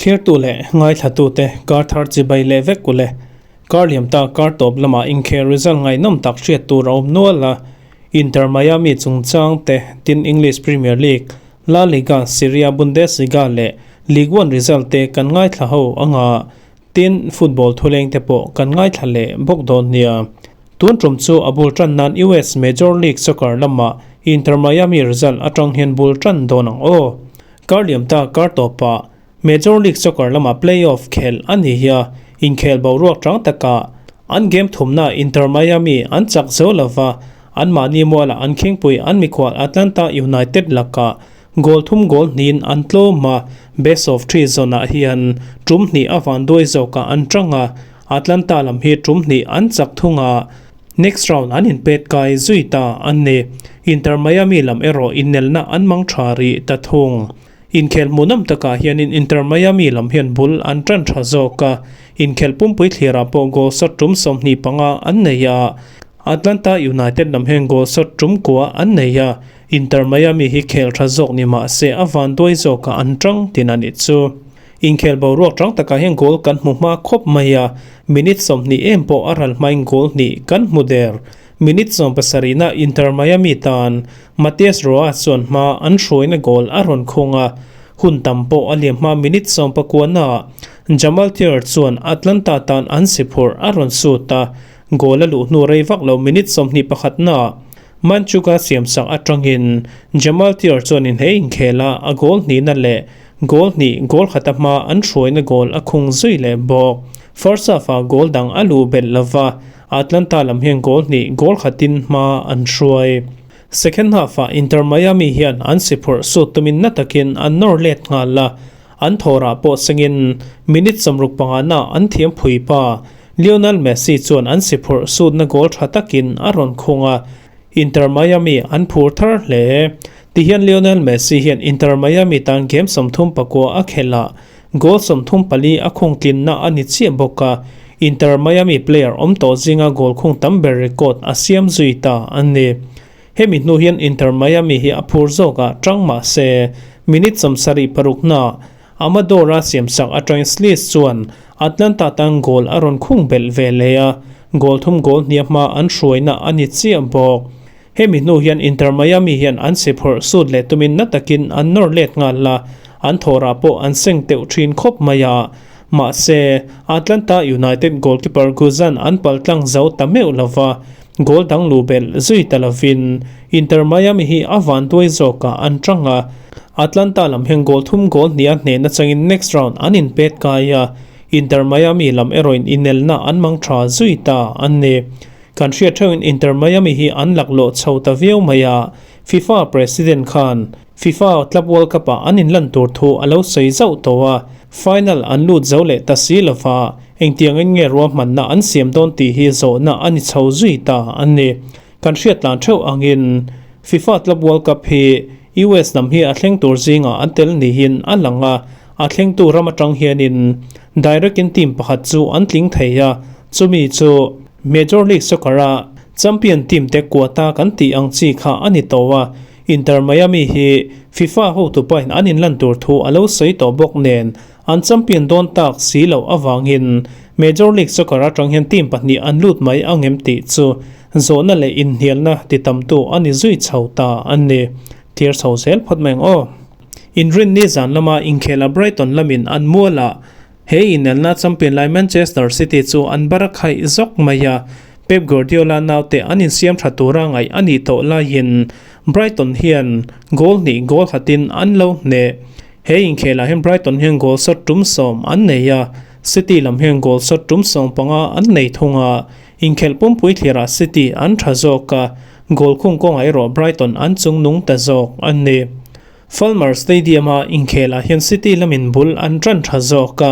Thlirtu leh ngaithlatute kar thar chibai leh vek u le. Kar liam ta kar tawp lamah inkhel result ngaihnawm tak hriat tur a awm nual a. Inter Miami chungchang te, tin English Premier League, La Liga, Serie A, Bundesliga leh Ligue 1 result te kan ngaithla ho anga tin football thuleng te pawh kan ngaithla leh bawk dawn nia. Tun tum chu a bul tan nan US Major League Soccer lamah Inter Miami result atang hian bul tan dawn ang aw. Kar liam ta kar tawpah Major League Soccer lamah playoff khelh a ni hi a, inkhel boruak tang takah an game thumna Inter Miami an chak zo lova, anmahni mualah an khingpui an mikhual Atlanta United lakah goal thum goal hnihin an tlawm a, best of three zawnah hian tum hnih a vanduai zawkah an tang a, Atlanta lam hi tum hnih an chak thung a, next round an inpet kai zui ta a ni. Inter Miami lam erawh inelna an mang tha rih ta thung. Inkhel hmuhnawm takah hianin Inter Miami lam hian bul an tan tha zawk a, inkhel pumpui thlirah pawh goal shot tum 25 an nei a, Atlanta United lam hian goal shot tum kua an nei a, Inter Miami hi khel tha zawk ni mah se a vanduai zawkah an tang tin a nih chu. Inkhel boruak tang takah hian goal kan hmu hma khawp mai a, minute 20 em pawh a ral hmain goal hnih kan hmu der. Minute 70-na Inter Miami tan Matias Roa chuan hma an hruaina goal a rawn khung a, hun tam pawh a liam hma minute 19-ah Jamal Thier chuan Atlanta tan an si phurh a rawn sut a, goal a luh hnu rei vak lo minute 21-ah Manchuka siamsak atangin Jamal Thier chuanin he inkhela a goal hnihna leh goal hnih goal khata hma an hruaina goal a khung zui leh bawk. First half-ah goal dang a luh belh lova, Atlanta lam hian goal hnih goal khatin hma an hruai. Second half-ah Inter Miami hian an si phurh sut tumin na takin an nawr let nghal a, an thawrah pawh sengin minute 65 na an thiam phui pa Lionel Messi chuan an si phurh sutna goal tha takin a rawn khung a, Inter Miami an phur thar hle. Tihian Lionel Messi hian Inter Miami tan game 39 a khel a, goal 34 a khung tlinna a ni chiah bawk a, Inter Miami player awm tawh zinga goal khung tam ber record a siam zui ta a ni. Hemi hnu hian Inter Miami hi a phur zawkah tang mah se, minute 76 na Amador-a siamsak atangin Slis chuan Atlanta tan goal a rawn khung belh ve leh a, goal thum goal hnia hma an hruaina a ni chiah bawk. Hemi hnu hian Inter Miami hian an si phurh sut leh tumin na takin an nawr let nghal a, an thawrah pawh an seng teuh thin khawp mai a. Mahse, Atlanta United goalkeeper Guzan an paltlang zo ta meuh lova, goal dang luh belh zui ta lovin Inter Miami hi a vanduai zawkah an tang a, Atlanta lam hian goal thum goal hnih a hnehna changin next round an inpet kai a, Inter Miami lam erawhin inelna an mang tha zui ta a ni. Kan hriat theuhin Inter Miami hi an laklawh chho ta viau mai a, FIFA President khan FIFA Club World Cup-ah an inlan tur thu a lo sawi zauh tawh a, final an lut zo leh ta si lova, engtiangin nge ruahmanna an siam dawn tih hi zawhna a ni chho zui ta a ni. Kan hriat tlan theuh angin FIFA Club World Cup hi US lam hi a thleng tur zingah an tel niin a lang a, a thlengtu ram atang hianin direct-in team pakhat chu an tling thei a, chumi chu Major League Soccer-a champion team te quota kan tih ang chi kha a ni tawh a, Inter Miami hi FIFA hotupain an inlan tur thu a lo sawi tawh bawk nen an champion dawn tak si loh avangin Major League Soccer atang hian team pahnih an lut mai angem tih chu zawhna leh inhnialna ti tamtu a ni zui chho ta a ni. Thlir chho zel phawt mai ang aw. Inrinni zan lama inkhela Brighton lamin an mualah he inelna champion lai Manchester City chu an bar a khaih zawk mai a, Pep Guardiola naute an insiam tha tura ngaih a nih tawh laiin Brighton hian goal hnih goal khatin an lo hneh. He inkhelah hian Brighton hian goal shot tum 10 an nei a, City lam hian goal shot tum 15 an nei thung a, inkhelh pumpui thlirah City an tha zawk a, goal khung kawngah erawh Brighton an chung nung ta zawk a ni. Falmer Stadium-a inkhelah hian City lamin bul an tan tha zawk a,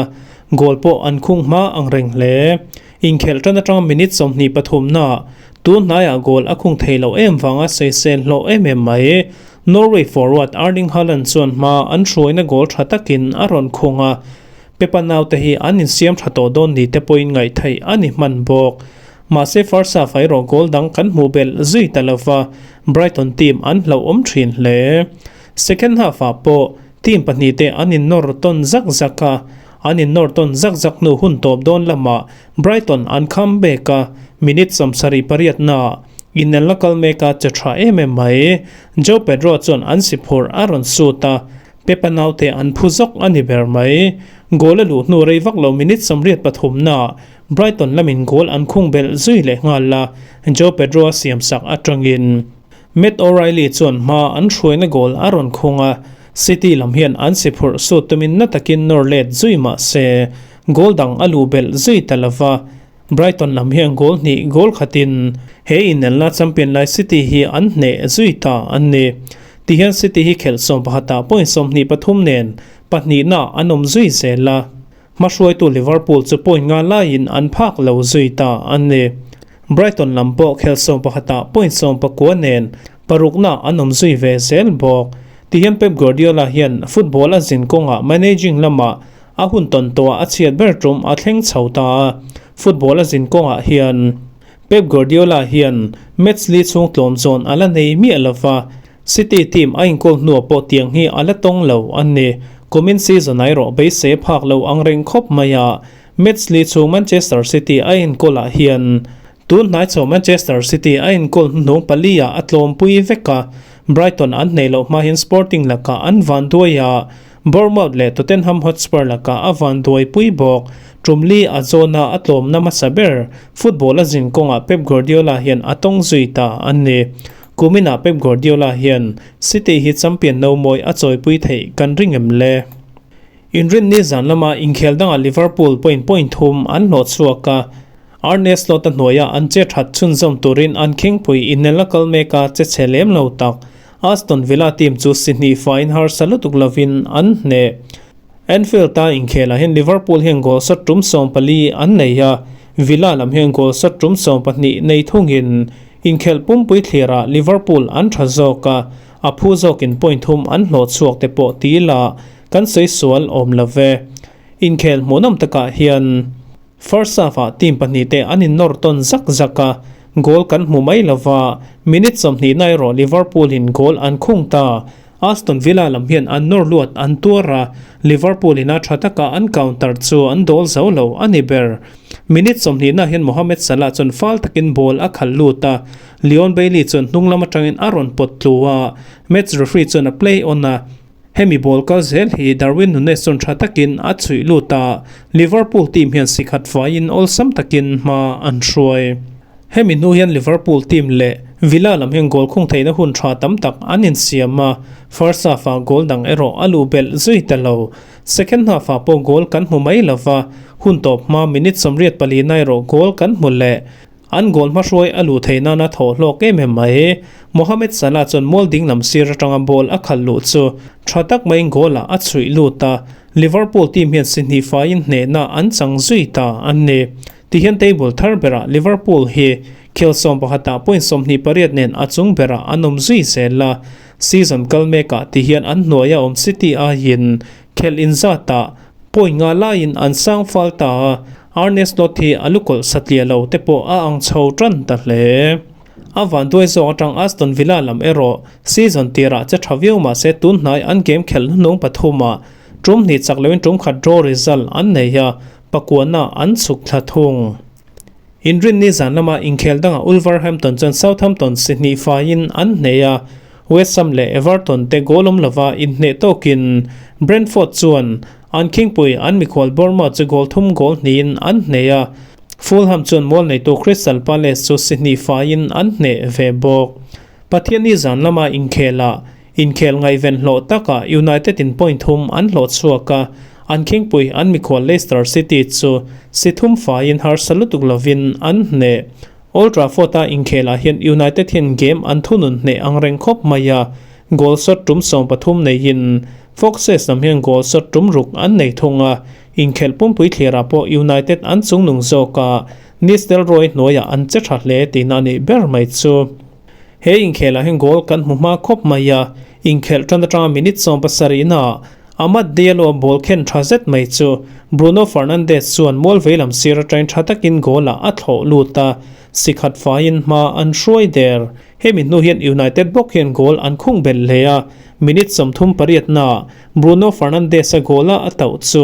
goal pawh an khung hma ang reng hle. Inkhelh tan atanga minute 23 na tun hnaiah goal a khung thei lo em vanga sawisel hlawh em em mai. Norway forward Erling Haaland chuan hma an hruaina goal tha takin a rawn khung a, Pepa naute hi an insiam tha tawh dawn ni te pawhin ngaih theih a ni hman bawk. Mahse first half ah erawh goal dang kan hmuh belh zui ta lova, Brighton team an hlauhawm thin hle. Second half ah pawh team pahnih te an innawr tawn zak zak a, An innawr tawn zak zak hnu hun tawp dawn lamah Brighton an kham bek a, minute 78 naah inelna kal mek a che tha em em mai. Joe Pedro chuan an si phurh a rawn sut a, Pepa naute an phu zawk a ni ber mai. Goal a luh hnu rei vak lo minute 83 naah Brighton lamin goal an khung belh zui leh nghal a, Joe Pedro a siamsak atangin. Matt O'Reilly chuan hma an hruaina goal a rawn khung a, City lam hian an si phurh sut tumin na takin nawr let zui mah se, goal dang a luh belh zui ta lo va. Brighton lam hian goal hnih goal khatin he inelna champion lai City hi an hneh zui ta an ni. Tihian City hi khelh 11ah point 23 nen pahnihna an awm zui zel a. Hmahruaitu Liverpool chu point nga laiin an phak lo zui ta an ni. Brighton lam pawh khel 11ah point 19 nen parukna an awm zui ve zel bawk. Tihian Pep Guardiola hian football a zin kawngah managing lamah a hun tawn tawhah a chhiat ber tum a thleng chho ta a. Football a zin kawngah hian Pep Guardiola hian match li chhung tlawm zawn a la nei miah lova. City team a inkawl hnuah pawh tiang hi a la tawng lo an ni. Kumin season ah erawh beisei phak lo ang reng khawp mai a, match li chhung Manchester City a inkawlah hian tun hnai chho Manchester City a inkawl hnuhnung pali ah a tlawmpui vek a, Brighton an hneih loh hma hian Sporting lakah an vanduai a, Bournemouth leh Tottenham Hotspur lakah a vanduaipui bawk. Tum li a zawna a tlawmna hmasa ber football a zin kawngah Pep Guardiola hian a tawng zui ta an ni. Kuminah Pep Guardiola hian City hi champion no mawi a chawipui theih kan ring em le? Inrinni zan lama inkhel dangah Liverpool point point thum an hlawh chhuak a, Arne Slot-a hnuaia an che that chhunzawm turin an khingpui inel a kal mek a che chhe lem lo tak. Aston Villa team chu si hnih faiin harsa lutuk lovin an hneh. Anfield-a inkhelah hian Liverpool hian goal shot tum 14 an nei a, Villa lam hian goal shot tum 12 nei thungin inkhelh pumpui thlirah Liverpool an tha zawk a, a phu zawkin point thum an hlawh chhuak te pawh ti ila kan sawi sual awm lo ve. Inkhel hmuhnawm takah hian first half-ah team pahnih te an innawr tawn zak zak a, goal kan hmu mai lo va, minute 20 na erawh Liverpool-in goal an khung ta. Aston Villa lam hian an nawr luat an tuar a, Liverpool in a tha taka an counter chu an dawl zo lo a ni ber. Minute 20 na hian Mohamed Salah chuan fal takin ball a khalh lut a, Leon Bailey chuan hnung lam atangin a rawn pawt tlu a, match referee chuan a play on a, hemi ball kal zel hi Darwin Nunez chuan tha takin a chhuih lut a, Liverpool team hian si khat faiin awlsam takin hma an hruai. Hemi hnu hian Liverpool team leh Villa lam hian goal khung theihna hun tha tam tak an insiam a, first half-ah goal dang erawh a luh belh zui ta lo. Second half-ah pawh goal kan hmu mai lo va, hun tawp hma minute 84 na erawh goal kan hmu leh. An goal hmahruai a luh theih nana thawh hlawk em em mai. Mohamed Salah chuan mual ding lam sir atanga ball a khalh luh chu tha tak maiin goal-ah a chhuih lut a, Liverpool team hian si hnih faiin hnehna an chang zui ta an ni. Tihian table thar berah Liverpool hi khel 11ah point 28 nen a chung berah an awm zui zel a, season kal mekah tihian an hnuaia awm City aiin khelh inzatah point nga laiin an sang fal ta a, Arne Slot hi a lukawlh satliah lo te pawh a ang chho tan ta hle. A vanduai zawk atang Aston Villa lam erawh season tirah che tha viau mahse tun hnai an game khelh hnuhnung pathumah tum hnih chak loin tum khat draw result an nei a, Pakuana an chhuk thla thung. Inrinni zan lama inkhel dangah Wolverhampton chuan Southampton si hnih faiin an hneh a, West Ham leh Everton te goal awm lova inhneh tawkin Brentford chuan an khingpui an mikhual Bournemouth chu goal thum goal hnihin an hneh a, Fulham chuan mual neitu Crystal Palace chu si hnih faiin an hneh ve bawk. Pathianni zan lama inkhelah Inkhel ngaihven hlawh takah United in point thum an hlawh chhuak a, an khingpui an mikhual Leicester City chu si thum faiin harsa lutuk lovin an hneh. Old Trafford-a inkhelah hian United hian game an thunun hneh ang reng khawp mai a, goal shot tum 13 neiin Foxes lam hian goal shot tum ruk an nei thung a, inkhelh pumpui thlirah pawh United an chungnung zawk a, Nistelrooy hnuaiah an che tha hle tihna a nih ber mai chu. He inkhelah hian goal kan hmu hma khawp mai a, inkhelh tan atanga minute 70 naah Amad Diallo ball khen tha zet mai chu Bruno Fernandes chuan mual vei lam sir atangin tha takin goal-ah a thlawh lut a, si khat faiin hma an hruai der. Hemi hnu hian United bawk hian goal an khung belh hle a, minute 38 naah Bruno Fernandes-a goal-a a tauh chu.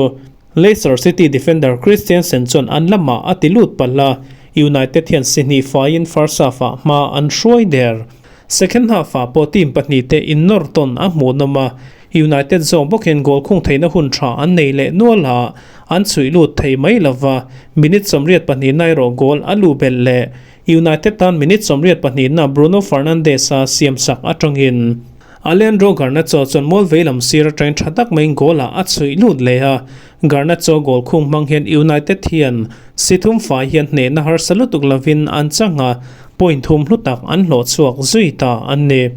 Leicester City defender Christensen chuan an lamah a ti lut palh a, United hian si hnih faiin first half-ah hma an hruai der. Second half-ah pawh team pahnihte innawr tawn a hmuhnawm a, United zawng bawk hian goal khung theihna hun tha an nei leh nual a, an chhuih lut thei mai lova, minute 82 na erawh goal a luh belh leh. United tan minute 82 na Bruno Fernandes-a siamsak atangin Alejandro Garnacho chuan mual veilam sir atangin tha tak maiin goal-ah a chhuih lut leh a, Garnacho goal khung hmang hian United hian si thum fai hian hnehna harsa lutuk lovin an chang a, point thum hlu tak an hlawh chhuak zui ta an ni.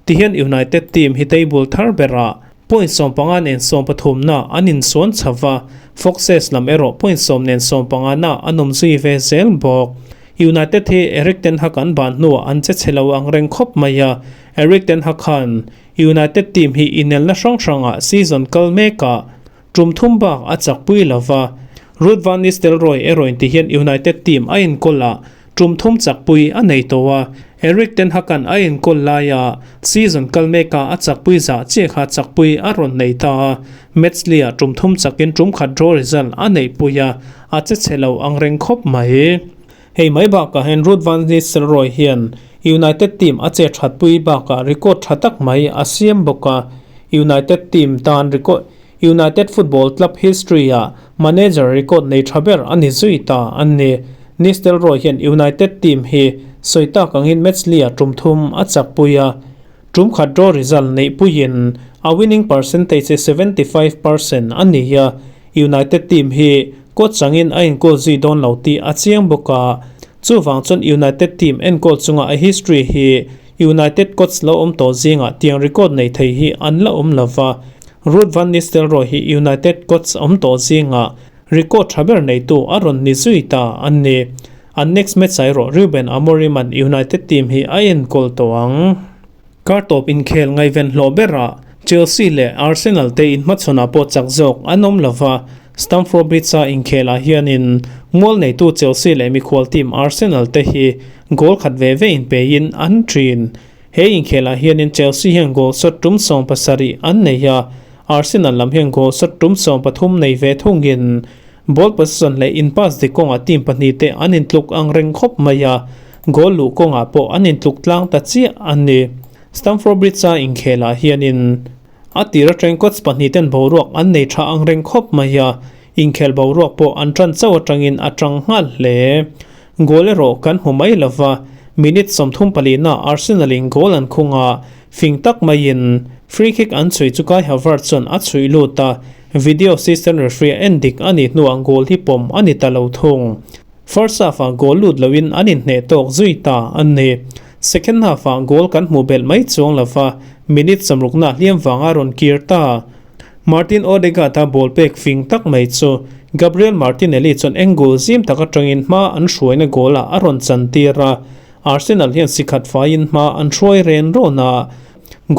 Tihian United team hi table thar berah point 15 nen 13 na an insuan chho va, Foxes lam erawh point 10 nen 15 na an awm zui ve zel bawk. United hi Erik ten Hag an ban hnuah an che chhe lo ang reng khawp mai a, Erik ten Hag khan United team hi inelna hrang hrangah season kal mekah tum thum bak a chakpui lo va, Ruud van Nistelrooy erawh inti hian United team a inkawl a, tum thum chakpui a nei tawh a, Erik ten Hag-a'n a inkawl laia season kal mekah a chakpui zah chiah kha chakpui a rawn nei ta a, match li-ah tum thum chakin tum khat draw result a neihpui a, a che chhe lo ang reng khawp mai. Hei mai bakah hian Ruud van Nistelrooy hian United team a che thatpui bakah record tha tak mai a siam bawk a, United team tan record United Football Club history-ah manager record nei tha ber a ni zui ta a ni. Nistelrooy hian United team hi sawi tak angin match li-ah tum thum a chakpui a, tum khat draw result neihpuiin a winning percentage hi 75% a ni a, United team hi coach angin a enkawl zui dawn lo tih a chiang bawk a, chuvang chuan United team enkawl chunga a history hi United coach lo awm tawh zingah tiang record nei thei hi an la awm lo va, Ruud van Nistelrooy hi United coach awm tawh zingah record tha ber neitu a rawn ni zui ta a ni. An next match ah erawh Ruben Amorim an United team hi a enkawl tawh ang. Kar tawp inkhel ngaihven hlawh berah Chelsea leh Arsenal te inhmachhawnah pawh chak zawk an awm lo va, Stamford Bridge-a inkhelah hianin mual neitu Chelsea leh mikhual team Arsenal te hi goal khat ve ve inpeiin an ṭin. He inkhelah hianin Chelsea hian goal shot tum 17 an nei a, Arsenal lam hian goal shot tum 13 nei ve thungin ball possession leh in pass dik kawngah team pahnih te an intluk ang reng khawp mai a, goal luh kawngah pawh an intluk tlang ta chiah a ni. Stamford Bridge-a inkhelah hianin a tir atang coach pahnih ten boruak an nei tha ang reng khawp mai a, inkhel boruak pawh an tan chauh atangin a tang nghal hle. Goal erawh kan hmu mai lo va, minute 34 na Arsenal in goal an khung a, fing tak maiin free kick an chhui chu Kai Havertz chuan a chhuih lut a, video assistant referee a en dik a nih hnuah goal hi pawm a ni ta lo thung. First half-ah goal lut loin an inhneh tawk zui ta a ni. Second half-ah goal kan hmuh belh mai chuang lo va, minute 60 na hliam vanga rawn kir ta. Martin Odegaard-a ball pek fing tak mai chu Gabriel Martinelli chuan angle zim tak atangin hma an hruaina goal-ah a rawn chantir a, Arsenal hian si khat faiin hma an hruai ren rawn a,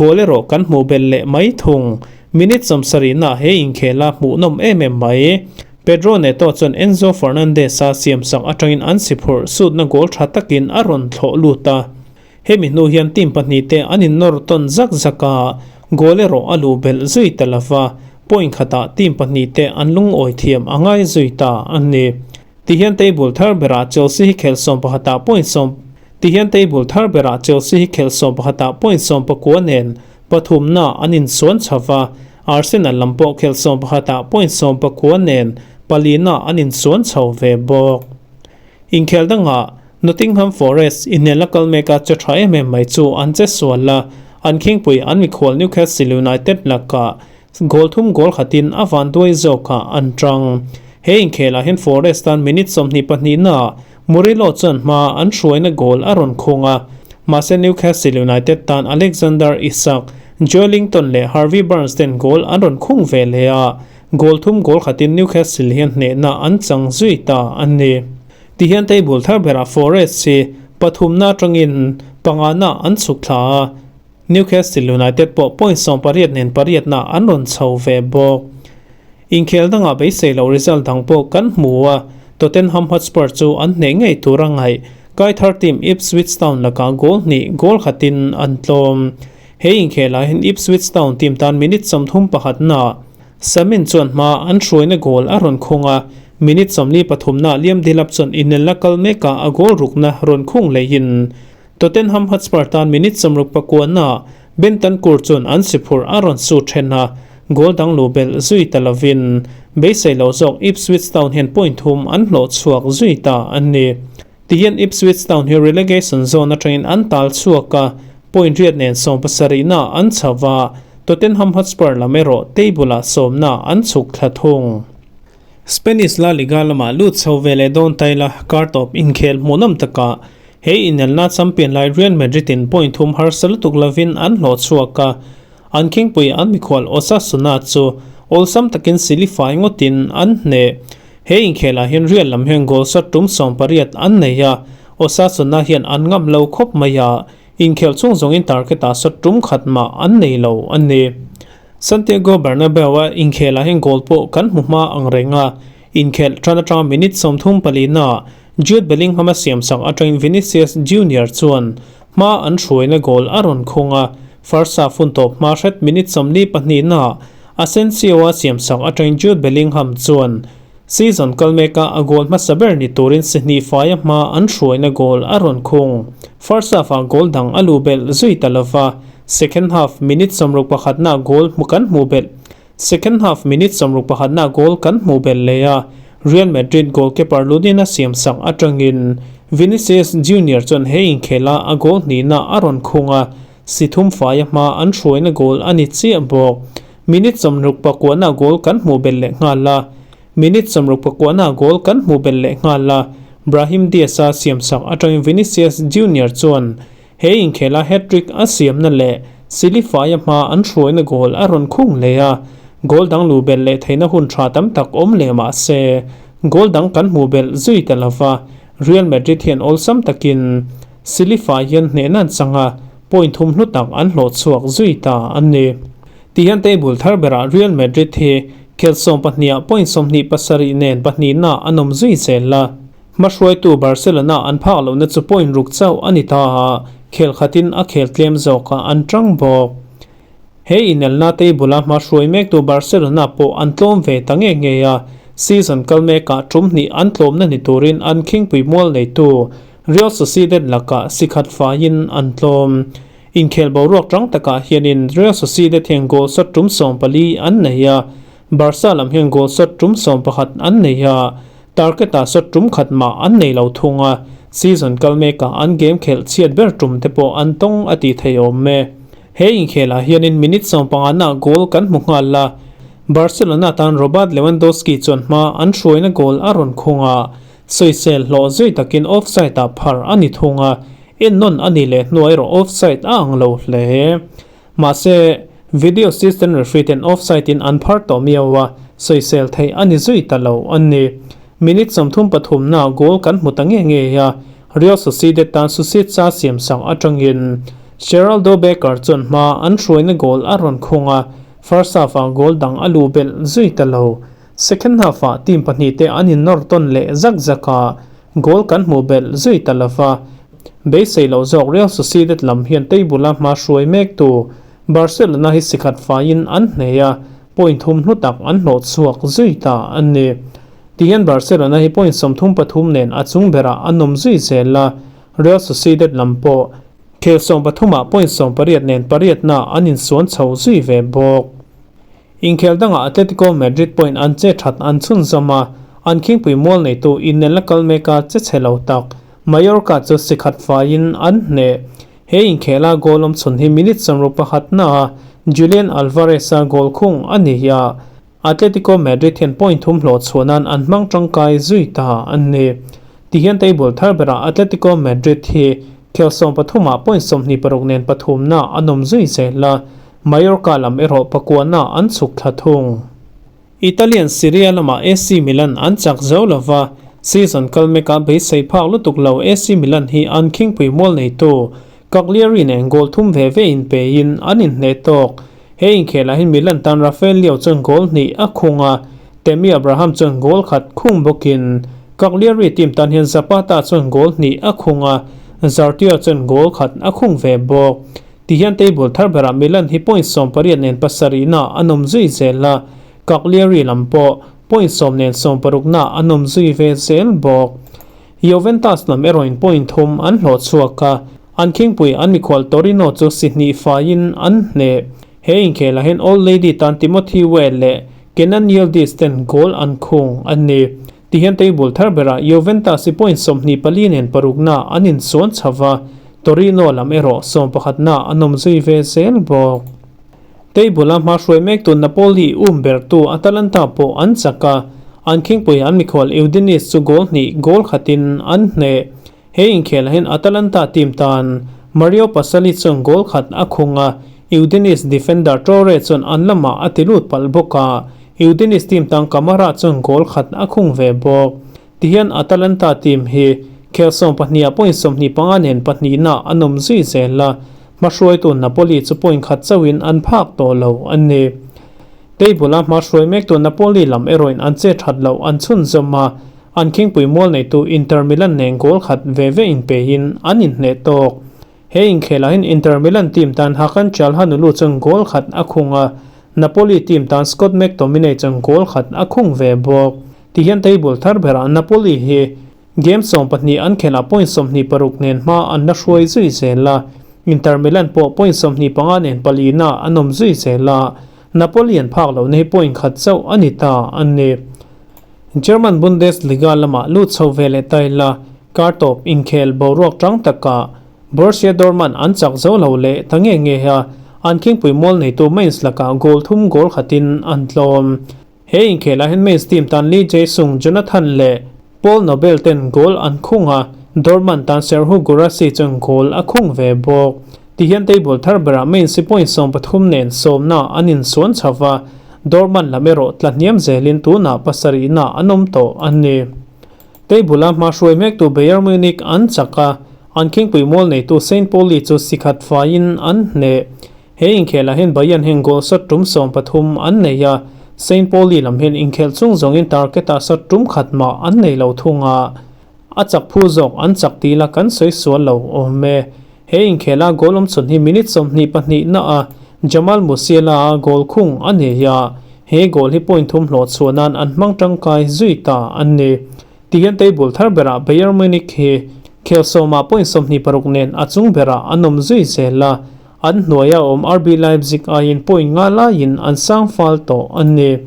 goal erawh kan hmuh belh leh mai thung. Minute 70 na he inkhel a hmuhnawm em em mai. Pedro Neto chuan Enzo Fernandez-a siamsak atangin an si phurh sutna goal tha takin a rawn thlawh lut a. Hemi hnu hian team pahnih te an innawr tawn zak zak a, goal erawh a luh belh zui ta lova, point khatah team pahnih te an lungawi thiam a ngai zui ta a ni. Tihian table thar berah Chelsea hi khelh 11 ah point sawm Tihian table thar berah Chelsea hi khelh 11 ah point 19 nen pathumna an insuan chho va, Arsenal lam pawh khelh 11 ah point 19 nen palina an insuan chho ve bawk. Inkhel dangah Nottingham Forest inelna kal meka che tha em em mai chu an che sual a, an khingpui an mikhual Newcastle United lakah goal thum goal khatin a van duai zawkah an tang. He inkhelah hian Forest tan minute 22 naah Murillo chuan hma an hruaina goal a rawn khung a, mahse Newcastle United tan Alexander Isak, Joelinton leh Harvey Barnes ten goal an rawn khung ve leh a, goal thum goal khatin Newcastle hian hnehna an chang zui ta a ni. Tihian table thar berah Forest hi pathumna atangin pangana an chhuk thla a, Newcastle United pawh point 18 nen pariatna an rawn chho ve bawk. Inkhel dangah beisei loh result dang pawh kan hmu a, Tottenham Hotspur chu an hneh ngei tur a ngaih. Kai thar team Ipswich Town lakah goal hnih goal khatin an tlawm. He inkhelah hian Ipswich Town team tan minute 31 na. Samin chuan hma an hruaina goal a rawn khung a, minute 43 naah Liam Delap chuan inelna kal mekah a goal rukna rawn khung leihin Tottenham Hotspur tan minute 69 naah Bentancur chuan an si phurh a rawn su then a, goal dang lu belh zui ta lovin beisei lo zawk Ipswich Town hian point thum an hlawh chhuak zui ta a ni. Tihian Ipswich Town hi relegation zone atangin an tal chhuak a, point riat nen 70 naah an chho va, Tottenham Hotspur lam erawh table ah 10 naah an chhuk thla thung. Spanish La Liga lamah lut chho ve leh dawn ta ila, kar tawp inkhel hmuhnawm takah he inelna champion lai Real Madrid in point thum harsa lutuk lovin an hlawh chhuak a, an khingpui an mikhual Osasuna chu awlsam takin silifai ngawtin an hneh. He inkhelah hian Real lam hian goal shot tum 18 an nei a, Osasuna hian an ngam lo khawp mai a, inkhel chhung zawngin target ah shot tum khat mah an nei lo a ni. Santiago Bernabeu a inkhelah hian goal pawh kan hmu hma ang reng a, inkhel tan atanga minute 34 naah Jude Bellingham a siamsak atangin Vinicius Junior chuan hma an hruaina goal a rawn khung a, first half hun tawp hma hret minute 42 naah Asensio a siamsak atangin Jude Bellingham chuan season kal meka a goal hmasa ber ni turin si hnih faia hma an hruaina goal a rawn khung. First half ah goal dang a lu belh zui ta lova, second half minute 61 naah goal hmu kan hmu belh. Second half minute 61 naah goal kan hmu belh leh a, Real Madrid goalkeeper Lunin a siamsak atangin Vinicius Junior chuan he inkhela a goal hnihna a rawn khung a, si thum faia hma an hruaina goal a ni chiah bawk. Minute 69 naah goal kan hmu belh leh nghal a. Minute 69 naah goal kan hmu belh leh nghal a, Brahim Diaz a siamsak atangin Vinicius Junior chuan he inkhela hat-trick a siamna leh silifaia hma an hruaina goal a rawn khung leh a, goal dang lu belh leh theihna hun tha tam tak awm leh mah se goal dang kan hmu belh zui ta lova, Real Madrid hian awlsam takin silifai hian hnehna an chang a, point thum hlu tak an hlawh chhuak zui ta a ni. Tihian table thar berah Real Madrid hi khel 12 ah point 27 nen pahnihna an awm zui zel a, hmahruaitu Barcelona an phak lohna chu point ruk chauh a ni ta a, khel khatin a khel tlem zawkah an tang bawk. He inelna table a hmahruai mektu Barcelona pawh an tlawm ve ta nge nge a, season kal mekah tum hnih an tlawmna ni turin an khingpui mual neitu Real Sociedad lakah si khat faiin an tlawm. Inkhel boruak tang takah hianin Real Sociedad hian goal shot tum 14 an nei a, Barca lam hian goal shot tum 11 an nei a, target ah shot tum khat mah an nei lo thung a, season kal mekah an game khelh chhiat ber tum te pawh an tawng a tih thei awm e. He inkhelah hianin minute 15 naah goal kan hmu nghal a, Barcelona tan Robert Lewandowski chuan hma an hruaina goal a rawn khung a, sawisel hlawh zui takin offside ah phar a ni thung a, en nawn a ni leh hnuai erawh offside a ang lo hle. Mahse, video assistant referee ten offside in an phar tawh miau a, sawisel theih a ni zui ta lo a ni. Minute 33 naah goal kan hmu ta nge nge a, Real Sociedad tan Susica siamsak atangin Sheraldo Becker chuan hma an hruaina goal a rawn khung a, first half ah goal dang a lu belh zui ta lo. Second half ah team pahnih te an innawr tawn leh zak zak a, goal kan hmu belh zui ta lova. Beisei lo zawk Real Sociedad lam hian table a hma hruai mek tu Barcelona hi sikhat faiin an hneh a, point thum hlu tak an hlawh chhuak zui ta a ni. Tihian Barcelona hi point 33 nen a chung berah an awm zui zel a, Real Sociedad lam pawh khel 13 ah point 18 nen pariatna an insuan chho zui ve bawk. Inkhel dangah Atletico Madrid point an che that an chhun zawm a, an khingpui mual neitu inelna kal meka che chhe lo tak Mallorca chu si khat faiin an hneh. He inkhela goal awm chhun hi minute 61 naah Julian Alvarez a goal khung a ni a, Atletico Madrid hian point thum hlawh chhuahnan an hmang tangkai zui ta a ni. Tihian table thar berah Atletico Madrid hi khel 13 ah point 26 nen pathumna an awm zui zel a, Mallorca lam erawh pakuana an chhuk thla thung. Italian Serie A lamah AC Milan an chak zo lova, season kal mekah beisei phak lutuk lo AC Milan hi an khingpui mual neitu Cagliari nen goal thum ve ve in pein an inhneh tawk. He inkhelah hian Milan tan Rafael Leao chuan goal hnih a khung a, Tammy Abraham chuan goal khat khung bawkin Cagliari team tan hian Zapata chuan goal hnih a khung a, Zartio chuan goal khat a khung ve bawk. Tihian table thar berah Milan hi point 18 nen pasarihna an awm zui zel a, Cagliari lam pawh point sawm nen sawmparuknaah an awm zui ve zel bawk. Juventus lam erawhin point thum an hlawh chhuak a, an khingpui an mikhual Torino chu si hnih faiin an hneh. He inkhelah hian Old Lady tan Timothy Weah leh Kenan Yildiz ten goal an khung a ni. Tihian table thar berah Juventus hi point 24 nen parukna an insuan chho va, Torino lam erawh sawmpakhatna an awm zui ve zel bawk. Table-a hma hruai mektu Napoli um bertu Atalanta pawh an chak a, an khingpui an mikhual Udinese chu goal hnih goal khatin an hneh. He inkhelah hian Atalanta team tan Mario Pasalic chuan goal khat a khung a, Udinese defender Traore chuan an lamah a ti lut palh bawk a, Udinese team tan Kamara chuan goal khat a khung ve bawk. Tihian Atalanta team hi khel sawmpahniha point 25 nen pahnihna an awm zui zel a, hmahruaitu Napoli chu point khat chauhin an phak tawh lo a ni. Table-a hmahruai mektu Napoli lam erawhin an che that loh an chhunzawm a, An khingpui mual neitu Inter Milan nen goal khat ve ve inpeihin an inhneh tawk. He inkhelah hian Inter Milan team tan Hakan Calhanoglu chuan goal khat a khung a, Napoli team tan Scott McTominay chuan goal khat a khung ve bawk. Tihian table thar berah Napoli hi game 12 an khelh ah point 26 nen hma an la hruai zui zel a, Inter Milan pawh point 25 nen palina an awm zui zel a, Napoli an phak lohna hi point khat chauh a ni ta a ni. German Bundesliga lamah lut chho ve leh ta ila, kar tawp inkhel boruak tang takah Borussia Dortmund an chak zo lo leh ta nge nge a, an khingpui mual neitu Mainz lakah goal thum goal khatin an tlawm. He inkhelah hian Mainz team tan Lee Jae-sung, Jonathan leh Paul Nobel ten goal an khung a, Dortmund tan Serhou Guirassy chuan goal a khung ve bawk. Tihian table thar berah Mainz hi point 13 nen sawmna an insuan chho va, Dortmund lam erawh tla hniam zelin tunah pasarihna an awm tawh a ni. Table-a hma hruai mektu Bayern Munich an chak a, an khingpui mual neitu Saint Pauli chu sikhat faiin an hneh. He inkhelah hian Bayern hian goal shot tum 13 an nei a, Saint Pauli lam hian inkhelh chung zawngin target-ah shot tum khat mah an nei lo thung a, a chak phu zawk an chak tih la kan sawi sual lo awm e. He inkhelah goal awm chhun hi minute 22 na a Jamal Musiala a goal khung a nei a, he goal hi point thum hlawh chhuah nan an hmang tangkai zui ta a ni. Tihian table thar berah Bayern Munich hi khel sawmah point 26 nen a chung berah an awm zui zel a, an hnuaia awm RB Leipzig aiin point nga laiin an sang fal tawh a ni.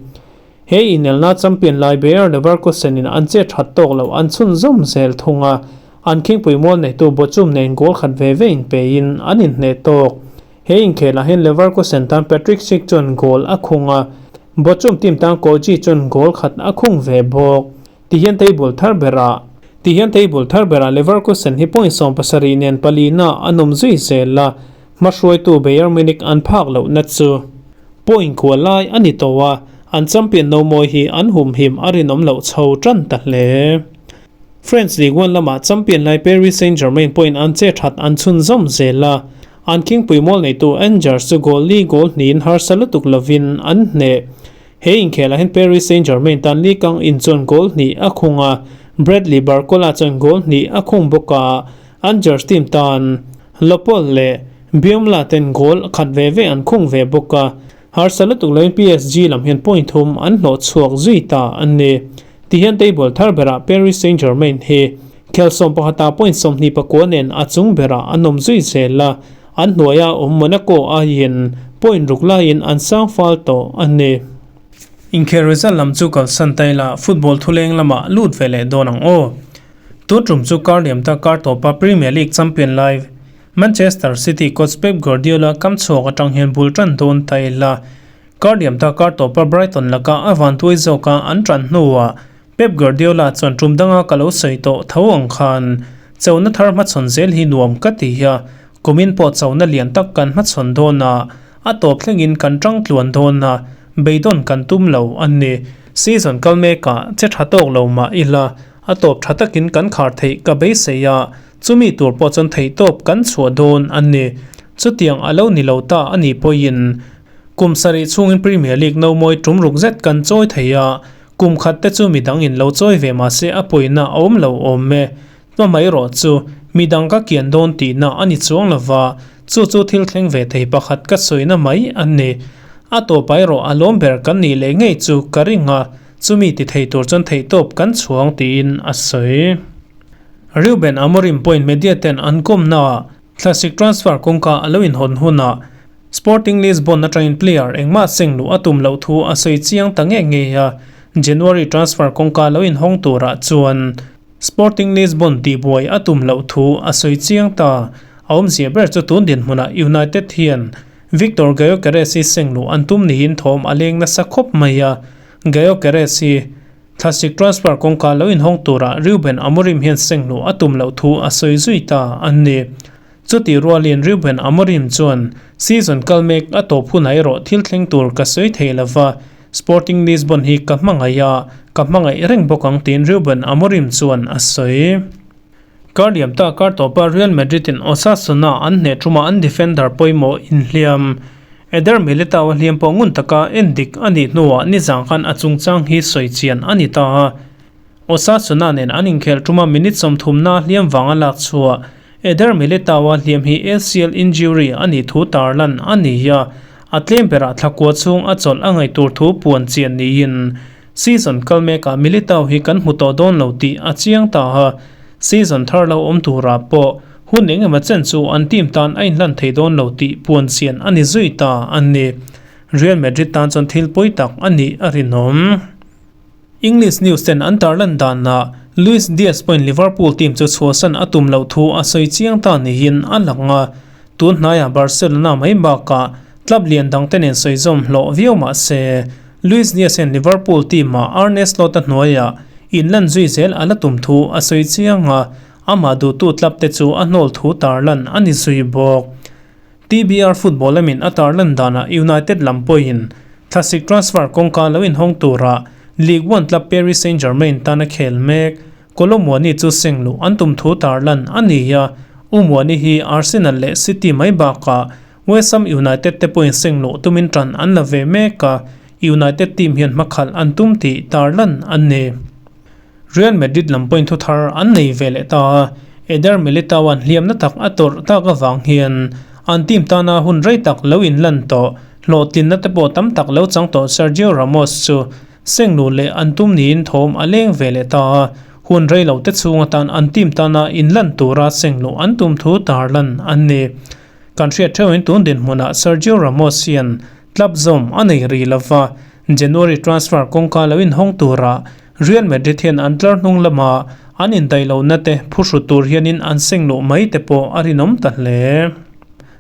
He inelna champion lai Bayer Leverkusen in an che that tawk loh an chhunzawm zel thung a, an khingpui mual neitu Bochum nen goal khat ve ve inpeiin an inhneh tawk. He inkhelah hian Leverkusen tan Patrick Schick chuan goal a khung a, Bochum team tan Koji chuan goal khat a khung ve bawk. Tihian table thar berah Tihian table thar berah Leverkusen hi point 70 nen palina an awm zui zel a, hmahruaitu Bayern Munich an phak lohna chu point kua lai a ni tawh a, an champion no mawi hi an humhim a rinawm loh chho tan ta hle. French Ligue 1 lamah champion lai Paris Saint-Germain point an che that an chhunzawm zel a, an khingpui mual neitu Angers chu goal li goal hnihin harsa lutuk lovin an hneh. He inkhelah hian Paris Saint-Germain tan Lee Kang In chuan goal hnih a khung a, Bradley Barcola chuan goal hnih a khung bawk a, Angers team tan Lopol leh Biomla ten goal khat ve ve an khung ve bawk a, harsa lutuk lovin PSG lam hian point thum an hlawh chhuak zui ta a ni. Tihian table thar berah Paris Saint-Germain hi khel sawmpakhatah point 29 nen a chung berah an awm zui zel a, an hnuaia awm Monaco aiin point ruk laiin an sang fal tawh a ni. Inkhel result lam chu kalsan ta ila football thuleng lamah lut ve leh dawn ang aw. Tun tum chu kar liam ta kar tawpa Premier League champion lai Manchester City coach Pep Guardiola kam chhuak atang hian bul tan dawn ta ila. Kar liam ta kar tawpa Brighton laka a vantuai zawka an tan hnuah Pep Guardiola chuan tum danga ka lo sawi tawh tho ang khan chona thar hmachhawn zel hi nuam ka ti a, kumin pawh chona lian tak kan hmachhawn dawn a, a tawp thlengin kan tang tluan dawn a, beidawn kan tum lo a ni. Season kal mekah che tha tawk lo mah ila, a tawp tha takin kan khar theih ka beisei a, chumi tur pawh chuan theihtawp kan chhuah dawn a ni. Chutiang a lo ni lo ta a nih pawhin kum sarih chhungin Premier League no mawi tum ruk zet kan chawi thei a, Kum khat te chu midang in lo chawi ve mah se a pawina a awm lo awm e. Hma mai rawh chu midang ka kian dawn tihna a ni chuang lova, chu chu thil thleng ve thei pakhat ka sawina mai a ni. A tawpah erawh a lawm ber kan nih leh ngei chu ka ring a, chumi ti thei tur chuan theihtawp kan chhuang tiin a sawi. Reuben Amorim pawhin media ten an kawmnaah thlasik transfer kawngka a lo inhawn hunah Sporting Lisbon atangin player engmah seng luh a tum loh thu a sawi chiang ta ngei ngei a, January transfer kawngka lo inhawng turah chuan Sporting Lisbon tihbuai a tum loh thu a sawi chiang ta. A awmzia ber chu tun dinhmunah United hian Viktor Gyokeres hi seng luh an tum niin thawm a leng nasa khawp mai a. Gyokeres hi thlasik transfer kawngka lo inhawng turah Ruben Amorim hian seng luh a tum loh thu a sawi zui ta a ni. Chutih rualin Ruben Amorim chuan, Season kal mek a tawp hunah erawh thil thleng tur ka sawi thei lova, Sporting Lisbon hi ka hmangaih a, ka hmangaih reng bawk ang tiin Ruben Amorim chuan a sawi. Kar liam ta kar tawpa Real Madrid in Osasuna an hneh ṭuma an defender pawimawh inhliam Eder Militao a hliam pawh ngun taka en dik a nih hnuah nizang khan a chungchang hi sawi chian a ni ta a. Osasuna nen an inkhelh ṭuma minute 30 a hliam vanga lak chhuah Eder Militao-a hliam hi ACL injury a nih thu tarlan a ni a, a tlem berah thla kua chhung a chawlh a ngaih tur thu puan chian niin season kal mekah Militao hi kan hmu tawh dawn lo tih a chiang ta a, season thar lo awm turah pawh hun eng emaw chen chu an team tan a inhlan thei dawn lo tih puan chian a ni zui ta a ni. Real Madrid tan chuan thil pawi tak a nih a rinawm. English news ten an tarlan danah Luis Diaz pawhin Liverpool team chu chhuahsan a tum loh thu a sawi chiang ta niin a lang a, tun hnaiah Barcelona mai bakah club lian dangte nen sawi zawm hlawh viau mah se Luis Diaz hian Liverpool team-ah Arne Slot-a hnuaiah inlan zui zel a la tum thu a sawi chiang a, amah duhtu club te chu a hnawl thu tarlan a ni zui bawk. TBR football lamin a tarlan danah United lam pawhin thlasik transfer kawngka lo inhawng tura Ligue 1 club Paris Saint-Germain tana khel mek Kolo Muani chu seng luh an tum thu tarlan a ni a, U Muani hi Arsenal leh City mai bakah West Ham United te pawhin seng luh tumin tan an la ve mek a, United team hian hmakhalh an tum tih tarlan an ni. Real Madrid lam pawhin thuthar an nei ve leh ta a, Eder Militao-a'n hliamna tak a tawrh tak avang hian an team tana hun rei tak lo inlan tawh, hlawhtlinna te pawh tam tak lo chang tawh Sergio Ramos chu sengluh leh an tum niin thawm a leng ve leh ta a, hun rei lo te chhung atan an team tana inlan tura sengluh an tum thu tarlan an ni. Kan hriat theuhin tun dinhmunah Sergio Ramos hian club zawm a nei ri lova, January transfer kawngka lo inhawng tura Real Madrid hian an tlar hnung lama an indaih lohna te phuhru tur hianin an seng luh mai te pawh a rinawm ta hle.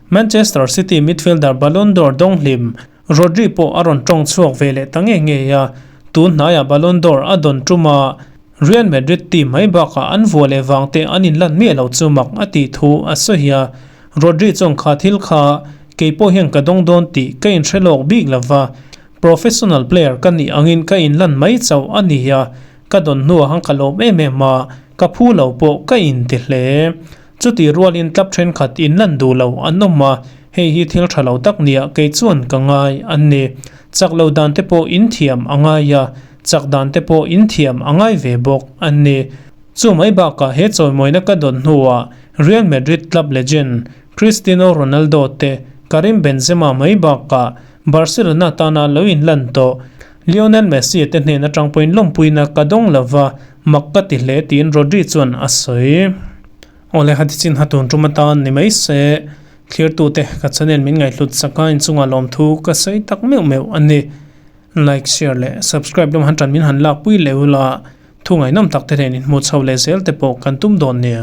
Manchester City midfielder Ballon d'Or dawng hlim Rodri pawh a rawn tawng chhuak ve leh ta ngei ngei a, tun hnaiah Ballon d'Or a dawn tuma Real Madrid team mai bakah an vua leh vang te an inlan miah lo chu mak a tih thu a sawi a, Rodri chuan kha thil kha kei pawh hian ka dawng dawn tih ka inhre lawk bik lova, Professional player ka nih angin ka inlan mai chauh a ni a, ka dawn hnuah han ka lawm em em a, ka phu lo pawh ka inti hle. Chutih rualin club thenkhat inlan duh lo an awm a, hei hi thil tha lo tak nia kei chuan ka ngai an ni. Chak lo dan te pawh inthiam a ngai a, chak dan te pawh inthiam a ngai ve bawk an ni. Chu mai bakah he chawimawina ka dawn hnuah Real Madrid club legend Cristiano Ronaldo te Karim Benzema mai bakah Barcelona tana lo inlan tawh Lionel Messi te hnen atang pawhin lawmpuina ka dawng lova, mak ka ti hle tiin Rodri chuan a sawi. Awle hati chin ha tun tum atan ni mai se, thlirtute ka channel min ngaihhlut chaka inchungah lawmthu ka sawi tak meuh meuh a ni. Like, share leh subscribe lam han tan min han lakpui leh ula, thu ngaihnawm tak te nen inhmuh chho leh zel te pawh kan tum dawn nia.